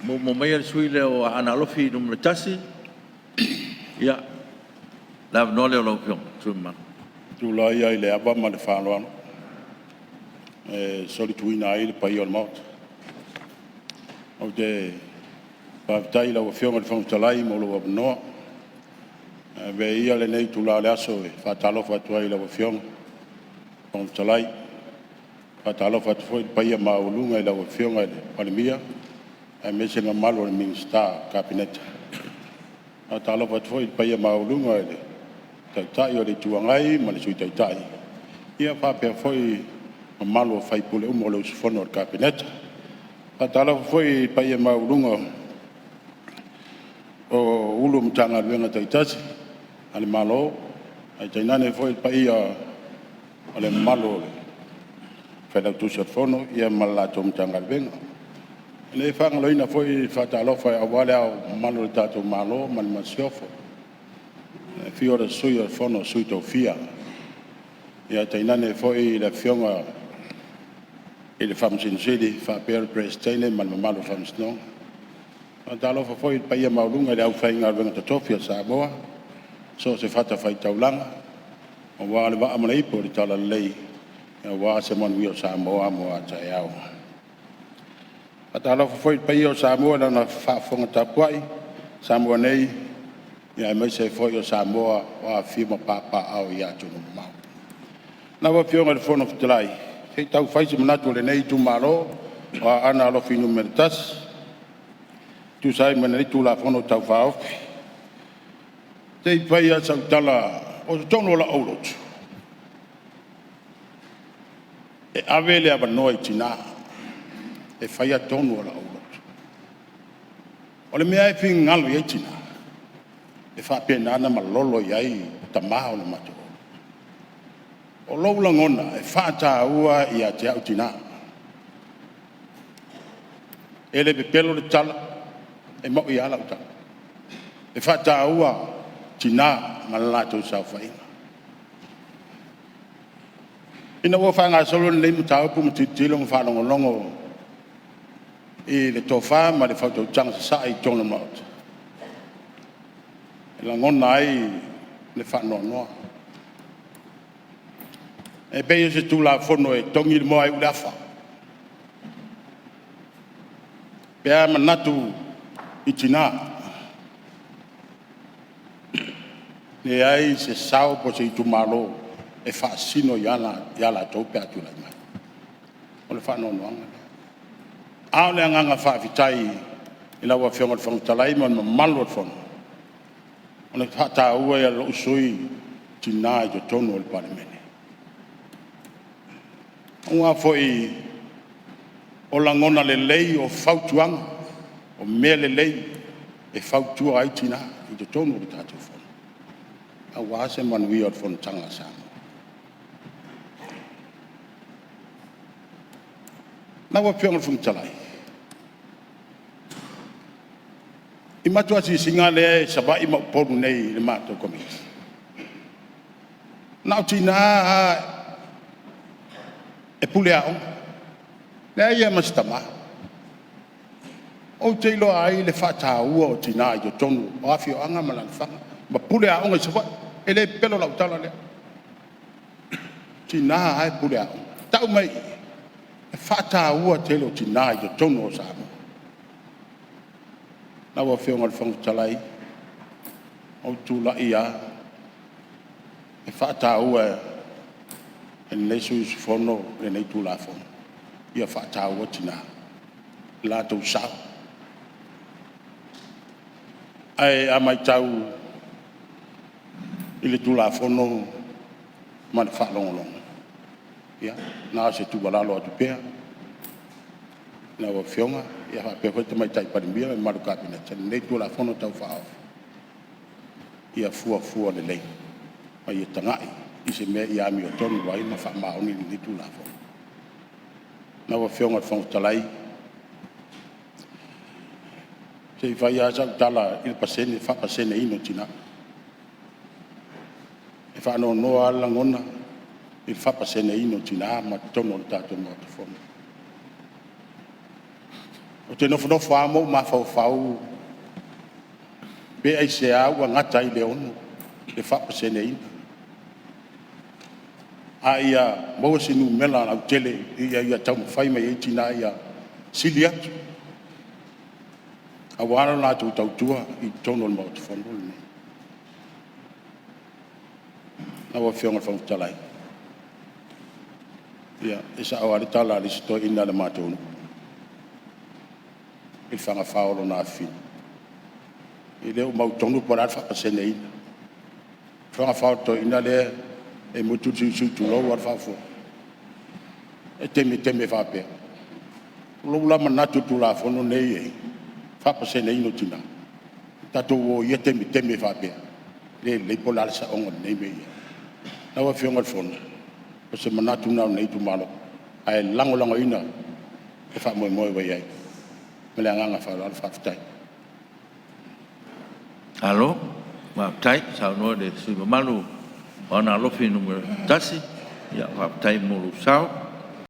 Muamua maia le sui usufono lea o Aana Alofi 1. Ia, o le avanoa lea o lau Afioga i le sui usufono mamalu. Tulai lava i le ava ma le faaaloalo e solituina ai le paia o le Maota. Ou te faafetai i lau Afioga i le Fofoga Fetalai mo lou avanoa. Ae avea ia lenei itula o le aso e faatalofa atu ai i lau Afioga i le Fofoga Fetalai. E faatalofa atu foi i le paia maualuga i lau Afioga i le Palemia aemaise le mamalu o Minisita o le Kapeneta. E faatalofa atu foi i le paia maualuga i le Taitai o le Itu Agai ma le Sui Taitai, ia faapea foi le mamalu o sui usufono uma o le usufono a le Kapeneta. E faatalofa foi i le paia maualuga o Ofisa Sili o Matagaluega taitasi a le Malo, ae tainane foi le paia o le mamalu o le Failautusi o le Fono ma le latou Matagaluega. E le faagaloina foi le faatalofa aua Le Ao Mamalu o le tatou Malo ma le Masiofo, le afio o le Sui o le Fono a Sui Tofia, ae tainane foi le Afioga i le Faamasino Sili faapea le Peresetene ma le mamalu o le Faamasinoga. E faatalofa foi i le paia maualuga i le aufaigaluega totofi a Samoa i so o se fatafaitaulaga aua le vaa ma le ipu o le talalelei aua se manuia o Samoa mo a taeao. E faatalofa foi i le paia o Samoa i lana faafofoga tapuai, Samoa nei aemaise ai foi o Samoa o afifio ma papaaao i atunuu mamao. Lau Afioga i le Fofoga Fetalai, se i tau fai se manatu o lenei itumalo o Aana Alofi 1 e tusa ai ma lenei Tulafono Tau Faaofi. Se i fai lava sau tala o totonu o lou loto, e ave le avanoa i tina e faia tonu a lou loto. O le mea e finagalo i ai tina, e faapena ona malolo i ai tama o le matou nuu. O lou lagona, e faataua ia te au tina. E le pepelo le tala, e moni a lau tala. E faataua tina ma le latou saofaiga. Ina ua faagasolo lenei mataupu ma tilotilo ma faalogologo i le tofa ma le faautautaga sasaa i totonu o le Maota, e lagona ai le faanoanoa. E pei o se Tulafono e togi le moa ae uu le afa. Pe a manatu i tina, e leai se sao po o se itumalo e faasino ia latou pe a tulai mai. O le faanoanoaga lea. A o le agaga faafetai i lau Afioga i le Fofoga Fetalai ma le mamalu o le Fono, o le faataua e lou sui usufono tina i totonu o le Palemene. Aua foi o lagona lelei o fautuaga, o mea lelei e fautua ai tina i totonu o le tatou Fono, aua se manuia o le fonotaga a Samoa. Lau Afioga i le Fofoga Fetalai, i matou asiasiga lea i Savaii ma Upolu nei i le matou Komiti, na o tina lava e pule aoga, leai lava ma se tama. Ou te iloa ai le faataua o tina i totonu o afioaga ma alaalafaga ma pule aoga i Savaii. E le pepelo lau tala lea, o tina lava e pule aoga. Tau mai i i, e faataua tele o tina i totonu o Samoa. Lau Afioga i le Fofoga Fetalai, ua ou tulai lava e faataua e lenei sui usufono lenei Tulafono, ia faataua tina i lo latou sao. Ae a matau i le Tulafono ma le faalogologo, ia, na o se tuualalo atu pea i lau Afioga faapea foi le Tamaitai Palemia ma le mamalu o le Kapeneta i lenei Tulafono Tau Faaofi, ia fuafua lelei ma ia tagai i se mea ia amiotonu ai ma faamaoni lenei Tulafono. Lau Afioga i le Fofoga Fetalai, se i fai lava sau tala i le pasene, le faapaseneina o tina. E faanoanoa lava le lagona i le faapaseneina o tina ma totonu o le tatou Maota Fono. Ou te nofonofo lava ma ou mafaufau pe aisea ua gata ai i le 6 le faapaseneina, a ia maua se numera lautele ina ia taumafai mai ai tina ia sili atu aua le latou tautua i totonu o le Maota Fono lenei. Lau Afioga i le Fofoga Fetalai, ia, e sao lava le tala a le isi toeaina a le matou nuu i le fagafa o lona afafine, e le o mautonu po o le a le faapaseneina. O le fagafa o le toeaina lea e mutu le siusiu, tulou lava le faafofoga, e temeteme faapea. O lou la manatu i le Tulafono lenei i le faapaseneina o tina, tatou o ia temeteme faapea, e le lelei po o le a le saoga o lenei mea e i ai. Lau Afioga i le Fono, o se manatu lena o lenei itumalo, ae lagolagoina le faamoemoe ua i ai. Ma le agaga faaaloalo faafetai. Malo faafetai saunoa i le sui usufono mamalu mo Aana Alofi 1. Faafetai mo lou sao.